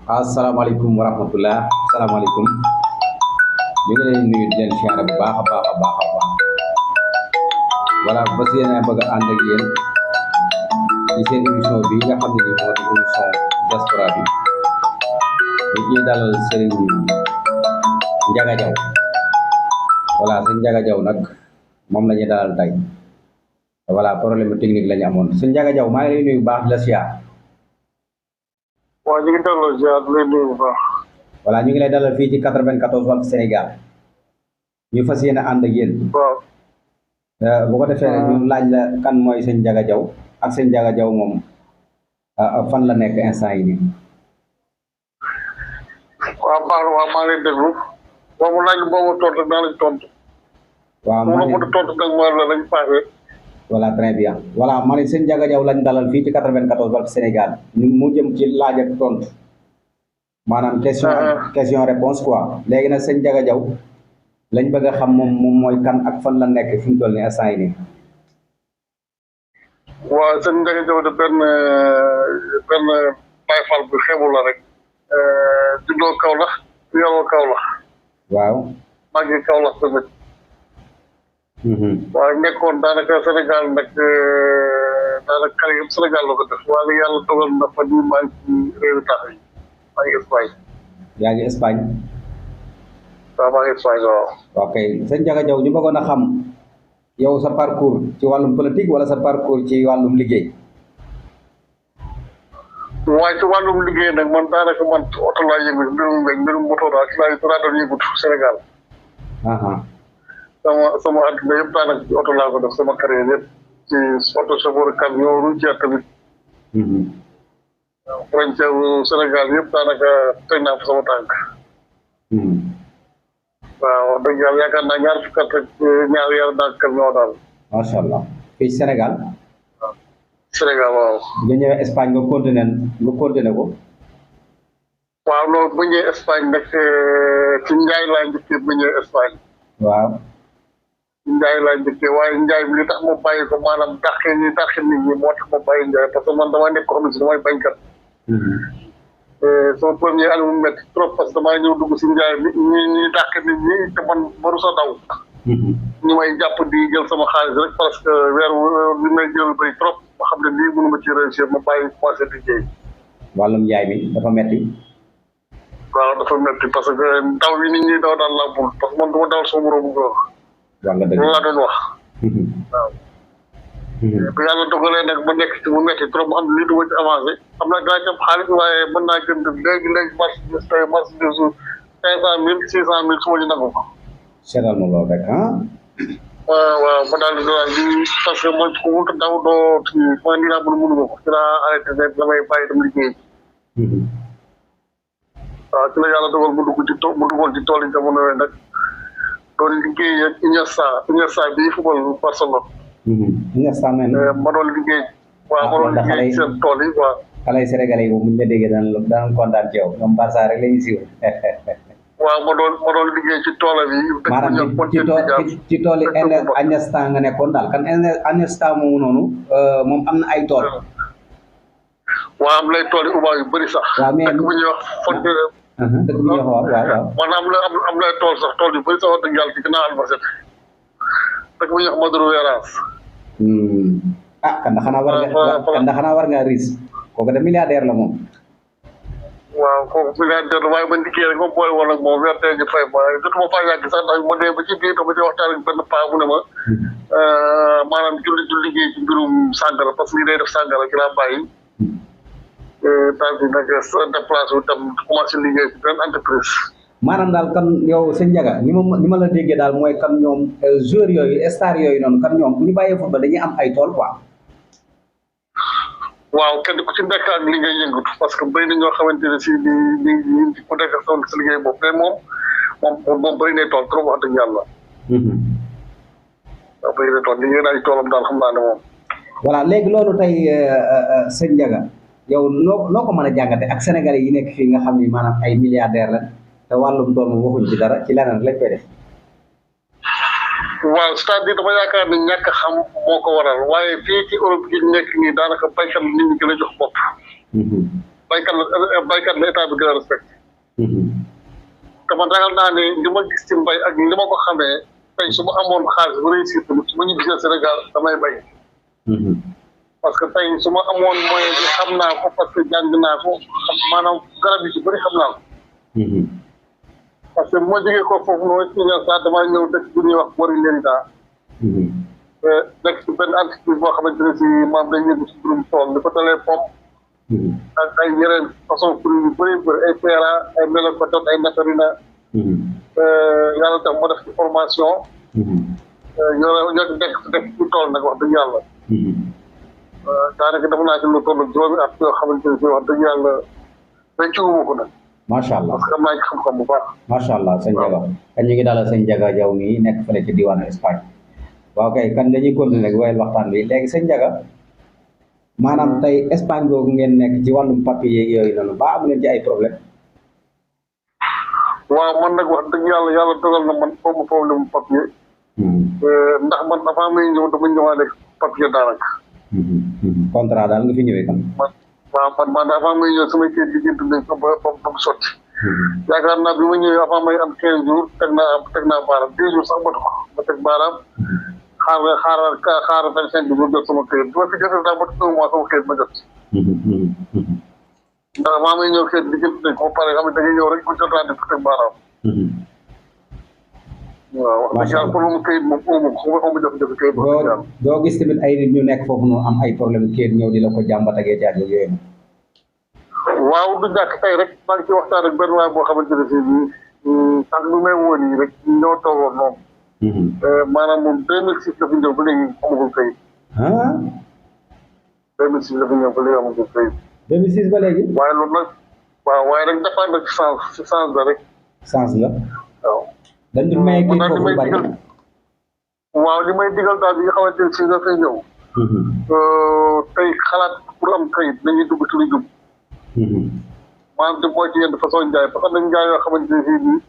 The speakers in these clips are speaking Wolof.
asalaamaaleykum wa rahmatullah asalaamaaleykum ñu ngi leen nuyu di leen siyaare bu baax a baax a baax a baax voilà bas yéene bëgg a ànd ak yéen ci seen émission bi nga xam ne ni moo di émission diaspora bi ñu ciy dalal Serigne Ndiaga Diaw voilà Serigne Ndiaga Diaw nag moom la ñuy dalal tey voilà problème technique la ñu amoon Serigne Ndiaga Diaw maa ngi lay nuyu bu baax di la siyaar. waaw ñu ngi delloo ziar di leen nuyu bu baax. voilà ñu ngi lay dalal fii ci 94 Walf Sénégal ñu fas yéene ànd ak yéen. waaw. bu ko defee rek ñu laaj la kan mooy sëñ Ndiaga Diaw ak sëñ Ndiaga Diaw moom fan la nekk instant yi nii. waaw baax na waaw maa ngi lay déglu boobu laaj boobu tontu naa lañ tontu. waaw mu ne mu tontu nag mooy la lañ paase. voilà très bien voilà ma ne sëñ Ndiaga Diaw lañ dalal fii ci 94 Walf Sénégal mu jëm ci laaj ak tontu maanaam question réponse quoi léegi nag sëñ Ndiaga Diaw lañ bëgg a xam moom mooy kan ak fan la nekk fi mu toll nii instant yi nii. waaw sëñ Ndiaga Diaw de benn Baay Faal bu xeebu la rek. juddoo Kaolack yoroo Kaolack. waaw. màggee Kaolack tamit. waaye nekkoon daanaka Sénégal nag daanaka xale yëpp Sénégal la ko def waaye yàlla dogal na fa nii maa ngi ci réewu tax yi maa ngi Espagne. yaa ngi Espagne. waaw maa ngi Espagne waaw. ok sëñ Ndiaga Diaw ñu bëggoon a xam yow sa parcours ci wàllum politique wala sa parcours ci wàllum liggéey. waaye ci wàllum liggéey nag man daanaka man oto laa yëngu mbirum moto daal ci laa doon yëngutu Sénégal. sama àdduna yëpp daanaka ci oto laa ko def sama carrière yëpp ci oto chauffeur camion routier tamit. frontière Sénégal yëpp daanaka teg naa fa sama tànk. waaw wax dëgg yàlla yaakaar naa ñaar fukki at ak ñaar yàlla daal camion daal. macha allah fii Sénégal. waaw Sénégal waaw. nga ñëwee Espagne nga continué ko. waaw loolu bu ñëwee Espagne nag ci Njaay laa njëkkee bu ñëwee Espagne. waaw. Njaay laa njëkkee waaye Njaay bi li tax ma bàyyi ko maanaam dàqe nit ñi moo tax ma bàyyi Njaay parce que man dama nekk ko xam ne si damay bañkat. sama premier année mu métti trop parce que damaa ñëw dugg si Njaay bi ñi dàqe nit ñi te man baru sa daw. ñu may jàpp di jël sama xaalis rek parce que weer li may jël bëri trop ma xam ne lii mënu ma ci réussir ma bàyyi commencé liggéey. wàllum Njaay mi dafa métti. waaw dafa métti parce que daw yi nit ñi daw daal laa bul parce que man du ma dawal sama moromu góor. wax nga dëgg loolu laa doon wax. waaw. bu yàlla dogalee nag ma nekk ci mu métti trop mu xam ne lii du ma ci avancé xam naa daa jëm xaalis waaye mën naa jënd léegi marchandise tey marchandise 500 000 600 000 su ma ñu nangu ko. seetal ma loolu rek waaw ma daal di parce que man ku mënut a daw doo kii mooy nii laa mënu ma ko ci laa arrêté ne damay bàyyi dem liggéey. waaw ci la yàlla dogal mu duggoon ci tool yi jamono yooyu nag doon liggéey ak Iniesta bii football Barcelone. Iniesta mel ma doon liggéey. waaw ma doon liggéey seen tool yi waaw. xale yi Sénégalais yi moom bu ñu la déggee daan kontaan ci yow ñoom Barça rek la ñuy siiw. waaw ma doon liggéey ci toolam yi. maanaam ci tool yi Iniesta nga nekkoon daal kan Iniesta moomu noonu moom am na ay tool. waaw am lay tool yi Uba yu bëri sax. waaw mais dëkk bu ñuy wax Fonte. dëkk bu ñuy wax waaw. maanaam am lay tool sax tool yu bëri sax wax dëgg yàlla ci ginnaaw Albacete. dëkk bu ñuy wax Maduro Veras. kan xanaa war ngaa riis kooku de milliardaire la moom. waaw kooku milliardaire la waaye ba liggéey rek moom boole woon ak moom weer tey ñu fay ma jotuma faa yàgg sax ndax ma dee ba ci biir dama ci waxtaan ak benn paa mu ne ma maanaam julli du liggéey ci mbirum sàngara parce que li day def sàngara ci laa bàyyi daal di nag déplacé wu tam commencé liggéey ci benn entreprise. maanaam daal kan yow sëñ Ndiaga ni ma la déggee daal mooy kan ñoom joueurs yooyu stars yooyu noonu kan ñoom bu ñu bàyyee football dañuy am ay tool quoi. waaw kenn ku ci nekk ak li ngay yëngatu parce que bëri na ñoo xamante ne si di ku nekk ak sa liggéey boobu mais moom bëri na tool trop wax dëgg yàlla. waaw bëri na tool liggéey naa ay toolam daal xam naa ne moom. voilà léegi loolu tey sëñ Ndiaga yow noo ko mën a jàngate ak sénégalais yi nekk fii nga xam ni maanaam ay milliardaires la te wàllum tool moom waxuñ ci dara ci leneen lañ koy def. waaw c'est-à-dire dama yaakaar ne ñàkk xam moo ko waral waaye fii ci Europe gi nekk nii daanaka baykat nit ñi gën a jox bopp. baykat la état bi gën a respecté te man ragal naa ne li ma gis ci mbay ak li ma ko xamee tey su ma amoon xaalis bu réussir tamit su ma ñu gisee Sénégal damay bay parce que tey su ma amoon moyen bi xam naa ko parce que jàng naa ko maanaam garab yi ci bëri xam naa ko parce que bu ma jógee ko foofu noonu ci ñëw sax damaa ñëw dëkk bu ñuy wax Mori Lérida nekk ci benn entreprise boo xamante ne si maam dañ yëngu si mbirum tool li ko dalee pomme ak ay yeneen façon fruit yu bëri bëri ay peera ay mélocotone ay natarina yàlla tax ma def ci formation ñoo nekk ci tool nag wax dëgg yàlla daanaka def naa ci lu toll juróomi at yoo xamante ne si wax dëgg yàlla dañ ci wumu ko nag macha allah parce que xam naa ci xam-xam bu baax macha allah sëñ Ndiaga kan ñu ngi dalal sëñ Ndiaga Diaw mi nekk fële ci diwaanu Espagne waaw kay kan dañuy continuer rek wayal waxtaan bi léegi sëñ Ndiaga maanaam tey Espagne googu ngeen nekk ci wàllum papier yeeg yooyu noonu ba amu leen ci ay problème waaw man nag wax dëgg yàlla dogal na man foofu problème mu papier ndax man avant may ñëw dama ñëwaale papier daanaka contrat daal nga fi ñëwee kan man avant may ñëw samay kayit yi jënd nañ ko ba mu sotti yaakaar naa bi ma ñëwee avant may am 15 jours teg naa baaraam 10 jours sax matu ma teg baaraam xaaral 25 jours jot sama kayit bi ma fi jotee daal ba 1 mois sama kayit ma jot ndax avant may ñëw kayit bi jënd nañ ko ba pare xam ne da ngay ñëw rek bu jotaat di teg baaraam waaw wax dëgg yàlla problème kayit moom xamu jafe-jafe kayit doo gis tamit ay nit ñu nekk foofu noonu am ay problème kayit ñëw di la ko jàmbat ak jaaj yooyu waaw du ñàkk tey rek maa ngi ci waxtaan ak benn waay boo xamante ne si sànq bi may woon yi rek ñoo toogoon noonu maanaam moom 2006 la fi ñëw ba léegi amagul kayit 2006 la fi ñëw ba léegi amagul kayit 2006 ba léegi waaye loolu nag waaye rek dépendre ci sens la rek sens la waaw dañ dul maye kayit foofu bari waaw li may digal daal bi nga xamante ne si dafay ñëw tey xalaat pour am kayit nañuy dugg ci lu jub maanaam te boo ci yenn façon njaay parce que dañ njaay yoo xamante ne fii nii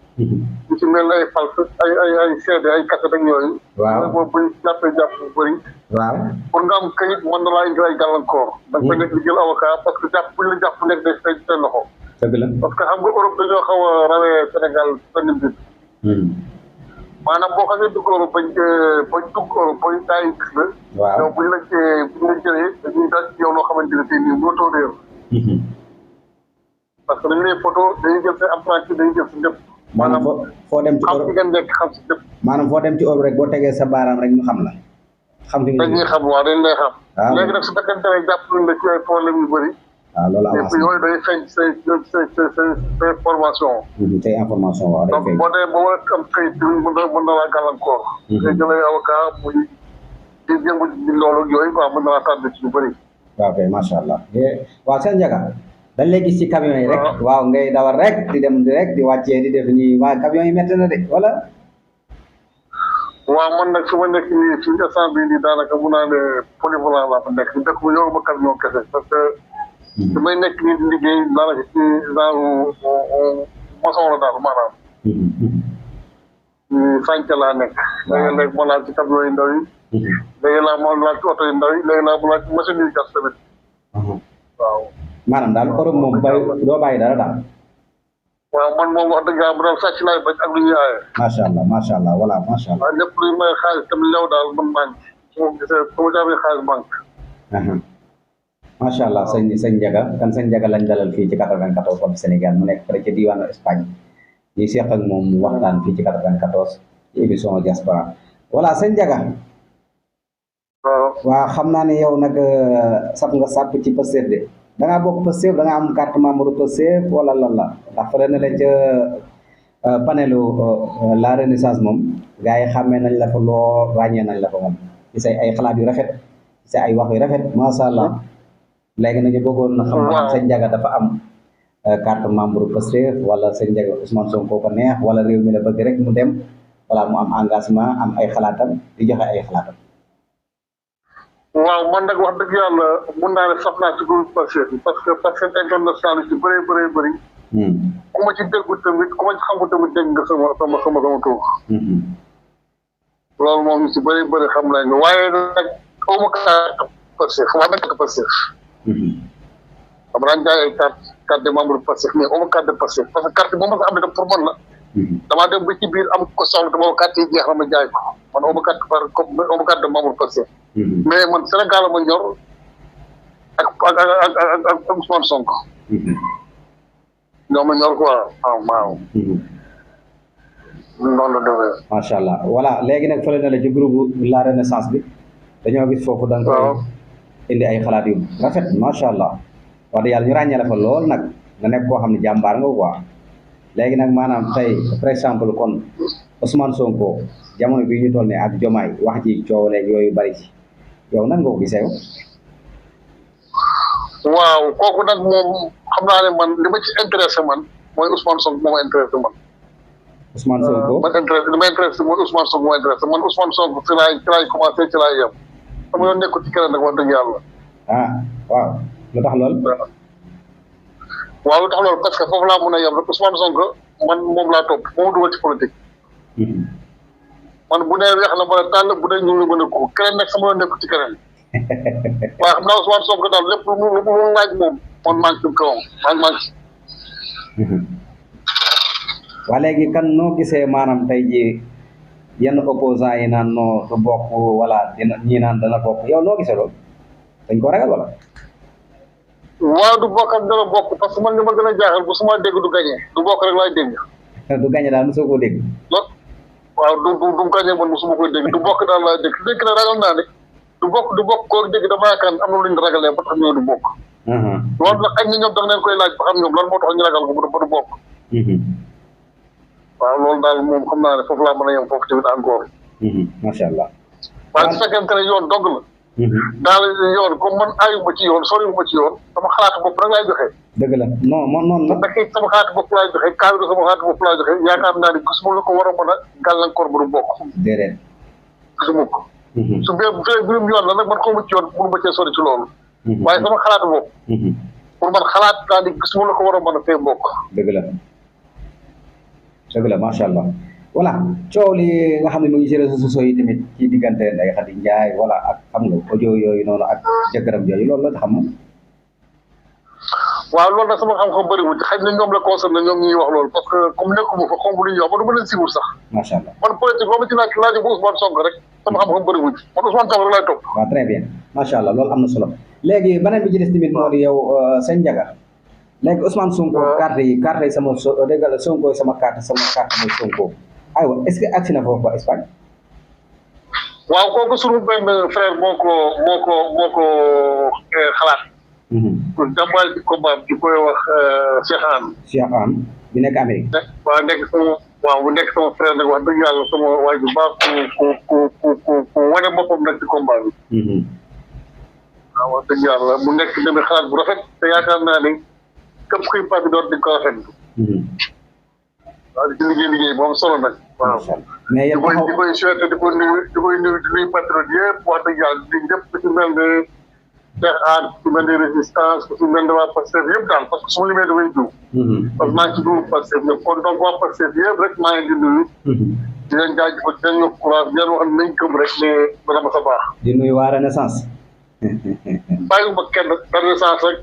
ñu ci mel ay false ay seede ay kaset ak yooyu waaw boobu buñ jàppee jàpp bu bëri waaw pour nga am kayit mën na laa indi ay gàllankoor da nga koy nekk di jël avocat parce que jàpp buñ la jàpp nekk day fay seen loxo dëgg la parce que xam nga Europe dañoo xaw a rawee Sénégal benn mbir maanaam boo xam ne dugg Europe bañ dugg Europe bañ daa yi gis la waaw yow buñ la jëlee dañuy dal ci yow loo xamante ne tey nii mootoo réer parce que dañu lay photo dañuy jël seen apprenti dañuy jël si lépp maanaam foo dem ci xam Europe ci ngeen nekk xam si lépp maanaam foo dem ci Europe rek boo tegee sa baaraam rek ñu xam la xam fi nga dañuy xam waaw dañ lay xam waaw léegi nag su fekkente ne jàpp nañ la ci ay problème yu bëri waaw loolu et puis yooyu day feeñ say formation tey information waaw day donc feeñ boo dee ba war a am kayit bi mën na laa gàllankoor ngay jël ay avocat muy di yëngu di loolu yooyu quoi mën na laa tardé ci lu bëri waaw kay macha allah waaw seen Ndiaga dañ lay gis ci camion yi rek waaw ngay dawal rek di dem rek di wàccee di def nii waa camion yi métti na de wala waaw man nag su ma nekk nii ci instant bii nii daanaka mun naa ne polyvalent laa fa nekk dëkk bu yow ma camion kese parce que su may nekk nii di liggéey daanaka ci genre maçon la daal maanaam sànq laa nekk léegi ma laal ci camion yu ndaw yi léegi ma laal ci oto yu ndaw yi léegi ma laal ci machine yi gas tamit waaw maanaam daal Europe moom doo bàyyi dara daal waaw man moom wax dëgg yàlla bu daal sàcc laay bañ ak lu ñuy aaye macha allah voilà macha allah waaw lépp luy may xaalis tamit lew daal man manque su ma gisee su ma jaamee xaalis manque macha allah sëñ Ndiaga kan sëñ Ndiaga lañ dalal fii ci 94 comme Sénégal mu nekk fële ci diwaanu Espagne ñuy seq ak moom waxtaan fii ci 94 ci émission diaspora voilà sëñ Ndiaga waaw xam naa ne yow nag sap nga sàpp ci Pastef de da ngaa bokk Pastef da nga am carte membre Pastef wala lan la ndax fële na la ca panelu la renaissance moom gars yi xàmmee nañ la fa loo ràññee nañ la fa moom ci say ay xalaat yu rafet ci say ay wax yu rafet macha allah léegi nag ñu bëggoon na xam nga sëñ Ndiaga dafa am carte membre Pastef wala sëñ Ndiaga Ousmane Sonko ko neex wala réew mi la bëgg rek mu dem wala mu am engagement am ay xalaatam di joxe ay xalaatam. waaw man nag wax dëgg yàlla mun naa ne sax naa ci groupe Pastef bi parce que Pastef international ci bëri ku ma ci déggu tamit ku ma ci xamu tamit dégg nga sama tur loolu moom ñu ci bëri xam nañ waaye nag xaw ma carte Pastef wax na carte Pastef xam naa jaay ay carte de membre Pastef mais oma carte de Pastef parce que carte moom am ne pour man la damaa dem ba ci biir am ko soxla te boobu carte yi jeex na ma jaay ko man oma carte oma carte de membre Pastef mais man Sénégal ma ñor ak Ousmane Sonko ñoo ma ñor quoi waaw noonu la demee macha allah voilà léegi nag fële na la ci groupe la renaissance bi dañoo gis foofu da nga koy indi ay xalaat yu rafet macha allah wax dëgg yàlla ñu ràññee la fa lool nag nga nekk koo xam ne jàmbaar nga quoi léegi nag maanaam tey par exemple kon Ousmane Sonko jamono bii ñu toll ne ak Jomaay wax ji coow leeg yooyu bari ci yow nan nga ko gisee yow. waaw kooku nag moom xam naa ne man li ma ci intéressé man mooy Ousmane Sonko moo ma intéressé man. Ousmane Sonko li ma intéressé mooy Ousmane Sonko moo intéressé man Ousmane Sonko ci laay commencé ci laay yem sama yoon nekkul ci keneen nag wax dëgg yàlla. ah waaw lu tax lool. waaw lu tax loolu parce que foofu laa mën a yem rek Ousmane Sonko man moom laa topp moom dugal ci politique. man bu dee weex na mën a tànn bu dee ñuul mën a ko keneen nag sama yoon nekkul ci keneen. waaw xam naa Ousmane Sonko daal lépp lu mu laaj moom man maa ngi ci kawam maa ngi ci. waa léegi kan noo gisee maanaam tey jii yenn opposants yi naan noo du bokk wala dina ñii naan dana bokk yow noo gisee loolu dañ ko ragal wala. waaw du bokk ak dana bokk parce que man li ma gën a jaaxal bu suma dégg du gagné du bokk rek laay dégg. du gagné daal mosoo koo dégg. waaw du gagné man mosuma koy dégg du bokk daal laay dégg dégg na ragal naa ne du bokk koo dégg dama yaakaar am na lu ñu ragalee ba tax ñoo du bokk. loolu nag ak ñi ñoom da nga leen koy laaj ba xam ñoom lan moo tax ñu ragal ko ba du bokk. waaw loolu daal moom xam naa ne foofu laa mën a yem foofu tamit encore. macha allah. waaye su fekkente ne yoon dog la. daal yoon comme man ayuma ci yoon soriwuma ci yoon sama xalaatu bopp rek laay joxe. dëgg la non man noonu la. bu fekkee sama xalaatu bopp laay joxe kaddu sama xalaatu bopp laay joxe yaakaar naa ne gisuma lu ko war a mën a gàllankoor ba du bokk. déedéet. gisuma ko. su bee bu fekkee mbirum yoon la nag man xaw ma ci yoon mënu ma cee sori ci loolu. waaye sama xalaatu bopp. pour man xalaat naa ni gisuma lu ko war a mën a fee bokk. dëgg la. dëgg la macha allah voilà coow li nga xam ne mu ngi ci réseaux sociaux yi tamit ci diggante Ndeye Khady Ndiaye wala ak xam nga audio yooyu noonu ak jëkkëram yooyu loolu la xam moom. waaw loolu nag sama xam-xam bëriwul xëy na ñoom la concerné ñoom ñuy wax loolu parce que comme nekkuma fa xaw ma lu ñuy wax man du ma leen siiwul sax. macha allah man politique boo ma ci laaj bu Ousmane Sonko rek sama xam-xam bëriwul man Ousmane Sonko rek laay topp. waaw très bien macha allah loolu am na solo léegi beneen bi ci des tamit moo di yow sëñ Ndiaga léegi Ousmane Sonko carte yi sama dégg nga Sonko sama carte mooy Sonko aywa est-ce que agsi na foofu ba Espagne. waaw kooku sunu benn frère moo ko xalaat. pour jàmbaay ci combat bi koy wax Cheikh Anne. Cheikh Anne bi nekk Amérique. waaw bu nekk sama frère nag wax dëgg yàlla sama waay bu baax ku wane boppam nag ci combat bi. waaw wax dëgg yàlla mu nekk demee xalaat bu rafet te yaakaar naa ne képp kuy parti door di ko rafetlu. waaw di liggéey bu am solo nag. waaw mais yéen di koy souhaité di koy nuyu patriote yëpp wax dëgg yàlla di ñëpp ku ci mel ne Cheikh Anne ku ci mel ne résistance ku ci mel ne waa Pastef yëpp daal parce que su ma limee damay jiw. parce que maa ngi ci groupe Pastef ñëpp kon donc waa Pastef yëpp rek maa ngi di nuyu. di leen jaajëfal di leen yokk courage di leen wax nañ gëm rek ne dana ma sa baax. di nuyu waa Renaissance. bàyyiwuma kenn Renaissance rek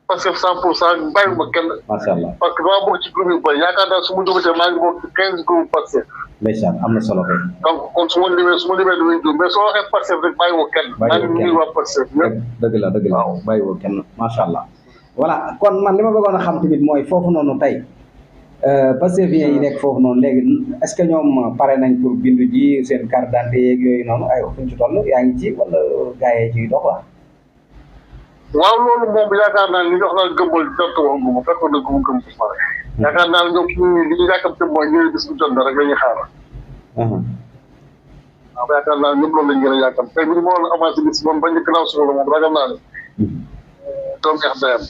Pastef 100% bàyyiwuma kenn. macha allah parce que dama bokk ci groupe yu bëri yaakaar naa su ma jógatee maa ngi bokk ci 15 groupe Pastef. ndeysaan am na solo kay. donc kon su ma limee damay jiw mais soo waxee Pastef rek bàyyiwoo kenn. maa ngi nuyu waa Pastef ñëpp. dëgg la bàyyiwoo kenn macha allah. voilà kon man li ma bëggoon a xam tamit mooy foofu noonu tey Pastefien yi nekk foofu noonu léegi est-ce que ñoom pare nañ pour bindu ji seen carte d'identité yeeg yooyu noonu aywa fu ñu ci toll yaa ngi ci wala gars yi ciy dox la. waaw loolu moom yaakaar naa li ñu wax naan gëmmal jot wax nga fekkoon na gëm bu pare. yaakaar naa ne ñoom li ñu yàkkamte mooy ñëwee bis bu jot na rek la ñuy xaar. waaw yaakaar naa ne ñëpp loolu lañ gën a yàkkam tey bu ñu mënoon avancé bis moom ba njëkk naaw suba la moom ragal naa ne. doom yax dayam.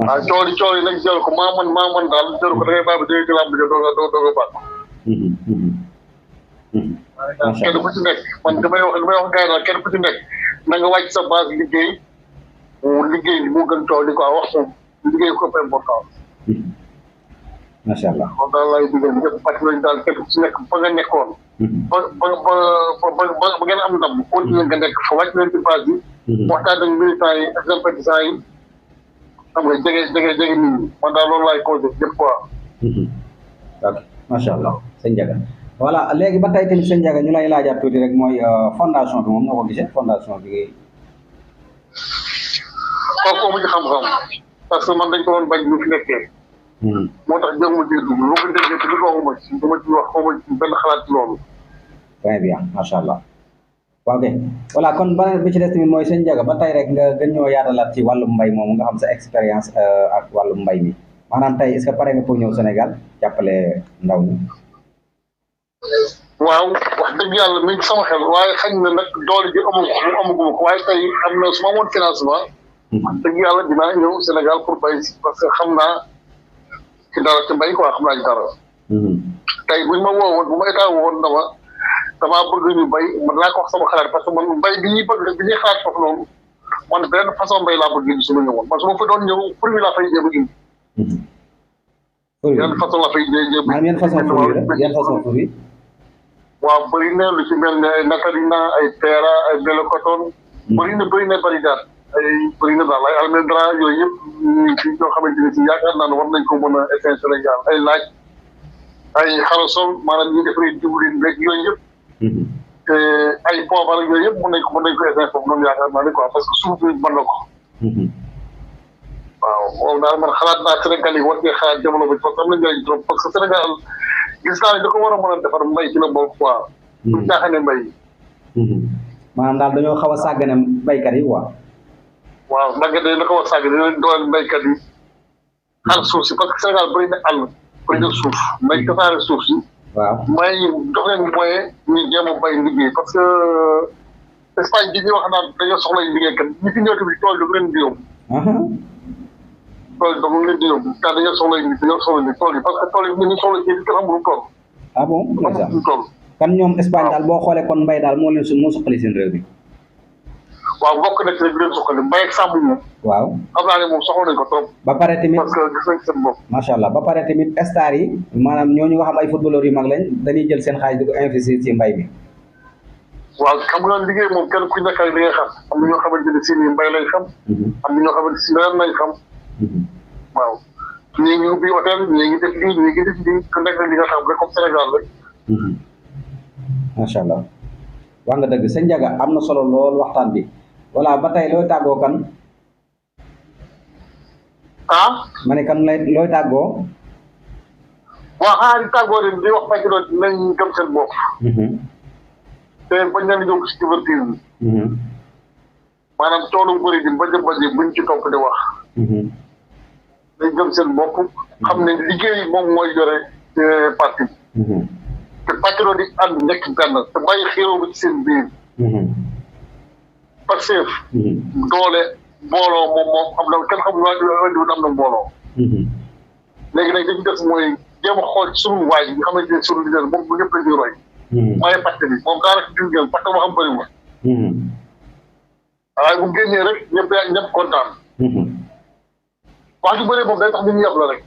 waaw coow yi nag jël ko maa man daal jël ko da ngay bàyyi ba dégg làmb ja doog a baax. kenn ku ci nekk man damay wax gars yi daal kenn ku ci nekk na nga wàcc sa base liggéey bi moo gën coow li ko wax moom liggéey ko ëpp important. macha allah kon daal laay digal ñëpp pàcc lañu daal kenn ku ci nekk fa nga nekkoon. ba ngeen am ndam continuer nga nekk fa wàcc leen ci base bi waxtaan ak militants yi ak sympathisants yi xam nga jege nit ñi man daal loolu laay causé yëpp quoi. ok macha allah sëñ Ndiaga voilà léegi ba tey tamit sëñ Ndiaga ñu lay laajaat tuuti rek mooy fondation bi moom nga ko gisee fondation bi. kooku amu ci xam-xam parce que man dañ ko doon bañ ñu fi nekkee. moo tax jóg ma ciy dugg lu ko déggee te du waxuma ci du ma ci wax xaw ma ci benn xalaat ci loolu. très bien macha allah. ok voilà kon beneen bi ci des tamit mooy sëñ Ndiaga ba tey rek nga gën ñoo yaatalaat ci wàllum mbay moomu nga xam sa expérience ak wàllum mbay mi maanaam tey est-ce que pare nga pour ñëw Sénégal jàppale ndaw ñi. waaw wax dëgg yàlla mi ngi sama xel waaye xañ na nag doole ji amaguma ko waaye tey am na su ma amoon financement. wax dëgg yàlla dinaa ñëw Sénégal pour bay si parce que xam naa ci dara ci mbay quoi xam naa ci dara. tey buñ ma woowoon bu ma état woowoon na ma damaa bëgg ñu bay man laa ko wax sama xalaat parce que man mbay bi ñuy xalaat foofu noonu man benn façon mbay laa bëgg indi su ma ñëwoon man su ma fa doon ñëw pour mi laa fay jéem a indi. yan façon la fay jéem a indi. yan façon fur yi. waaw bëri na lu ci mel ne ay natarina ay teera ay belokoton. bëri na daal ay bëri na daal ay almendra yooyu yëpp ñu ci ñoo xamante ne si yaakaar naa ne war nañ ko mën a essayer Sénégal ay laaj ay xarosol maanaam ñu defaree diwlin rek yooyu yëpp. te ay poobar yooyu yëpp mën nañ ko essayer foofu noonu yaakaar naa ne quoi parce que suuf bi mën na ko. waaw moom daal man xalaat naa Sénégal yi war ngeen xalaat jamono bi parce que am na njëriñ trop parce que Sénégal gis naa ne da ko war a mën a defar mbay ci la bokk quoi. bu caaxaane mbay. maanaam daal dañoo xaw a sàggane baykat yi quoi. waaw nag da ko war a sàggane dinañ dooleel baykat yi xar suuf si parce que Sénégal bëri na àll bëri na suuf may tasaare suuf si. waaw may jox leen moyen ñu jéem a bay liggéey parce que Espagne bi ñuy wax naan dañoo soxla liggéeykat ñi fi ñëw tamit tool dafa leen di yóbbu. tool yi dafa leen di yóbbu daa dañoo soxla tool yi parce que tool yi ñu soxla ci kenn amul tool. ah bon tool. kan ñoom Espagne daal boo xoolee kon mbay daal moo suqali seen réew mi. waaw bokk na ci rek leen suqali mbay ak sàmm moom. waaw xam naa ne moom soxla nañ ko trop. ba pare tamit parce que gis nañ seen bopp. macha allah ba pare tamit star yi maanaam ñooñu nga xam ay footballeur yu mag lañ dañuy jël seen xaalis di ko investir ci mbay mi. waaw xam nga liggéey moom kenn ku nekk ak li nga xam am na ñoo xamante ne si nii mbay lañ xam. am na ñoo xamante si leneen lañ xam. waaw ñii ngi ubbi hôtel ñii ngi def lii ñii ngi def lii ku nekk li nga xam rek comme Sénégal rek. macha allah wax nga dëgg sëñ Ndiaga am na solo lool waxtaan bi voilà ba tey looy tàggoo kan. ah. ma ne kan looy tàggoo. waaw xanaa di tàggoo leen di wax patriote nañ gëm seen bopp. te bañ leen di jóg si divertir bi. maanaam toolu bëri bi bañ buñ ci topp di wax. dañ gëm seen bopp xam ne liggéey moom mooy yore parti bi. te patriote yi ànd nekk benn te bàyyi xéeroo bi ci seen biir. parce que doole mbooloo moom xam na kenn xamul waa am na mbooloo. léegi nag dañu des mooy jéem a xool ci sunu waay nga xamante ne sunu leader moom bu ñëpp la ñuy roy. mooy parti bi moom daanaka duñ jël parce que ma xam bëri ma. waaye bu génnee rek ñëpp kontaan. wax ju bëri moom day tax nit ñi yàpp la rek.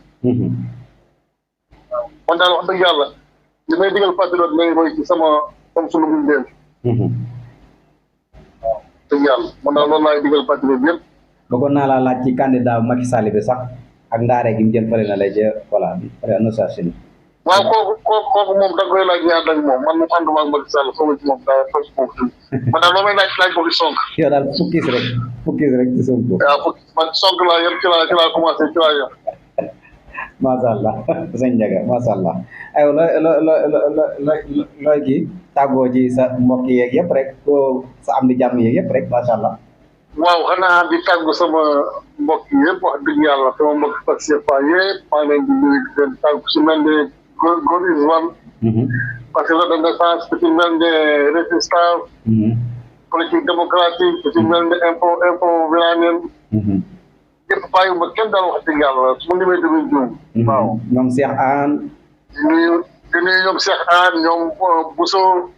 man daal wax dëgg yàlla li may digal patriote may roy ci sama sunu buñ leen. waaw dëgg yàlla man daal loolu laay digal patriote yëpp. bëggoon naa laa laaj ci candidat Macky Sall bi sax ak ndaare gi mu jëm fële na lay jë voilà Nations Unies. waaw kooku moom da nga koy laaj ñaar dañ moom man mu ànduma ak Macky Sall soxla ci moom daa tos foofu tuuti man daal loo may laaj ko fi Sonko. yow daal fukkis rek ci Sonko. waaw fukkis man Sonko laa yem ci laa commencé ci laa yem. macha allah sëñ Ndiaga macha allah aywa looy kii tàggoo ci sa mbokk yeeg yëpp rek ko sa am di jàmm yeeg yëpp rek macha allah. waaw xanaa di tàggu sama mbokk yëpp wax dëgg yàlla sama mbokk Pastef yëpp maa ngi leen di nuyu di leen tàggu su mel ne God is one. parce que la de naissance ku ci mel ne résistance. politique démocratique ku ci mel ne info viranien. yëpp bàyyi ma kenn daal wax dëgg yàlla su ma limee demee juum. waaw ñoom Cheikh Anne. di nuyu ñoom Cheikh Anne ñoom Bousso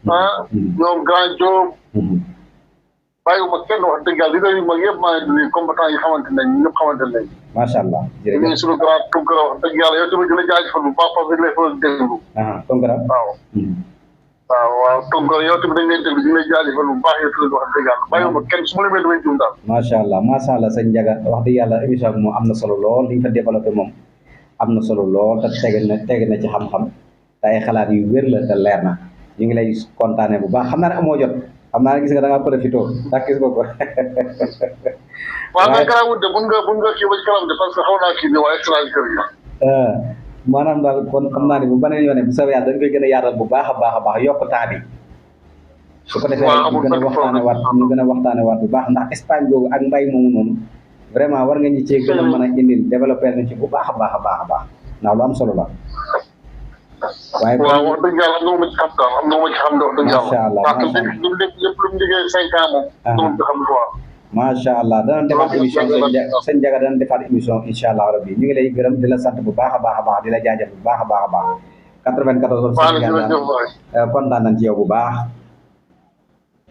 ñoom Grand Diop. bàyyiwuma kenn wax dëgg yàlla li doon mag yëpp maa ngi nuyu combattant yi xamante nañ ñëpp xamante nañ. macha allah jërëjëf ñu suñu grand Tounkara wax dëgg yàlla yow tamit dina jaajëfal bu baax parce que lay fa déglu. Tounkara waaw. waaw waaw tonton yow tamit dañ lay déglu ñu ngi lay jaajëfal bu baax yow tamit wax dëgg yàlla bàyyi ma kenn su ma lemee damay jum daal. macha allah sëñ Ndiaga wax dëgg yàlla émission bi moom am na solo lool li nga fa développé moom am na solo lool te tege na ci xam-xam te ay xalaat yu wér la te leer na ñu ngi lay kontaane bu baax xam naa ne amoo jot xam naa ne gis nga da ngaa profité ndax gis nga ko. waaw mais garaawul de mun nga kii ba ci kanam de parce que xaw naa kii ne waaye extra kër gi. maanaam daal kon xam naa ne bu beneen yoone bu soobee yàlla dañ koy gën a yaatal bu baax a baax yokk temps bi su ko defee ñu gën a waxtaane waat bu baax ndax Espagne boobu ak mbay moomu noonu vraiment war nga ñu cee gën a mën a indil développé nañ ci bu baax a baax ndax lu am solo la waaye waaw wax dëgg yàlla am na ma ci xam daal am na ma ci xam wax dëgg yàlla macha allah parce que lépp lu mu liggéey 5 ans moom dama ci xam quoi macha allah danañ defaat émission sëñ Ndiaga danañ defaat émission incha allah rabbi ñu ngi lay gërëm di la sant bu baax a baax di la jaajëf bu baax a baax 94 kontaan nañ ci yow bu baax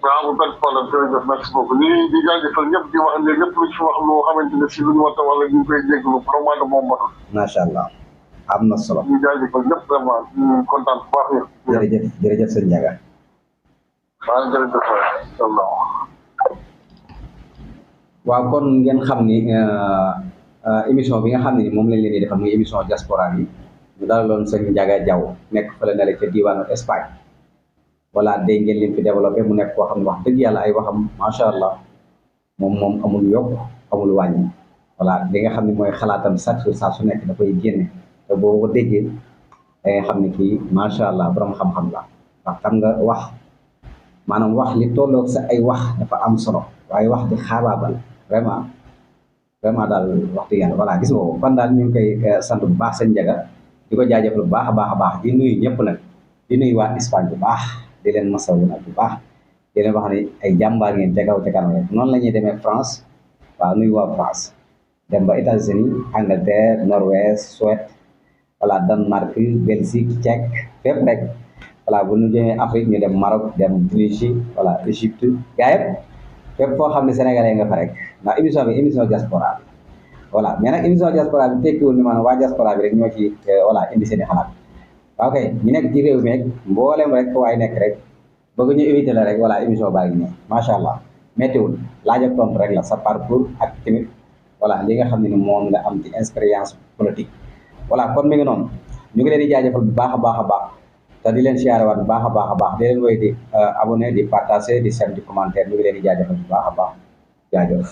waaw bu benn problème jërëjëf merci beaucoup ñu di jaajëfal ñëpp di wax ne lépp lu ci wax loo xamante ne si lu ñu war a wala ñu koy jégalu vraiment de moom matul macha allah am na solo ñu jaajëfal ñëpp vraiment ñu kontaan bu baax jërëjëf sëñ Ndiaga waaw jërëjëf waay waaw kon ngeen xam ni émission bi nga xam ne moom lañ leen di defal muy émission diaspora bi ñu dalaloon sëñ Ndiaga Diaw nekk fële na la ca diwaanu Espagne voilà dégg ngeen leen fi développé mu nekk koo xam ne wax dëgg yàlla ay waxam macha allah moom amul yokk amul wàññi voilà li nga xam ne mooy xalaatam chaque jour saa su nekk da koy génne te boo ko déggee da nga xam ne kii macha allah borom xam-xam la ndax xam nga wax maanaam wax li tolloog sa ay wax dafa am solo waaye wax di xaabaabal vraiment daal wax dëgg yàlla voilà gis nga ko kon daal ñu ngi koy sant bu baax sëñ Ndiaga di ko jaajëfal bu baax a baax di nuyu ñëpp nag di nuyu waa Espagne bu baax di leen masawu nag bu baax di leen wax ne ay jàmbaar ngeen ca kaw ca kanam rek noonu la ñuy demee France waaw nuyu waa France dem ba États-Unis Angleterre Norvège Suède voilà Danemark Belgique Tchèque fépp rek voilà bu ñu demee Afrique ñu dem Maroc dem Tunisie voilà Égypte gaa yëpp fépp foo xam ne sénégalais nga fa rek ndax émission bi émission diaspora bi voilà mais nag émission diaspora bi tekkiwul ni maanaam waa diaspora bi rek ñoo ci voilà indi seen i xalaat waaw kay ñu nekk ci réew mi rek mboolem rek waaye nekk rek bëgg ñu éviter la rek voilà émission baa ngi nii macha allah méttiwul laaj ak tontu rek la sa parcours ak tamit voilà li nga xam ne ni moom nga am ci expérience politique voilà kon mi ngi noonu ñu ngi leen di jaajëfal bu baax a baax te di leen siyaarewaat bu baax a baax di leen woy di abonné di partager di seen di commentaire ñu ngi leen di jaajëfal bu baax a baax jaajëf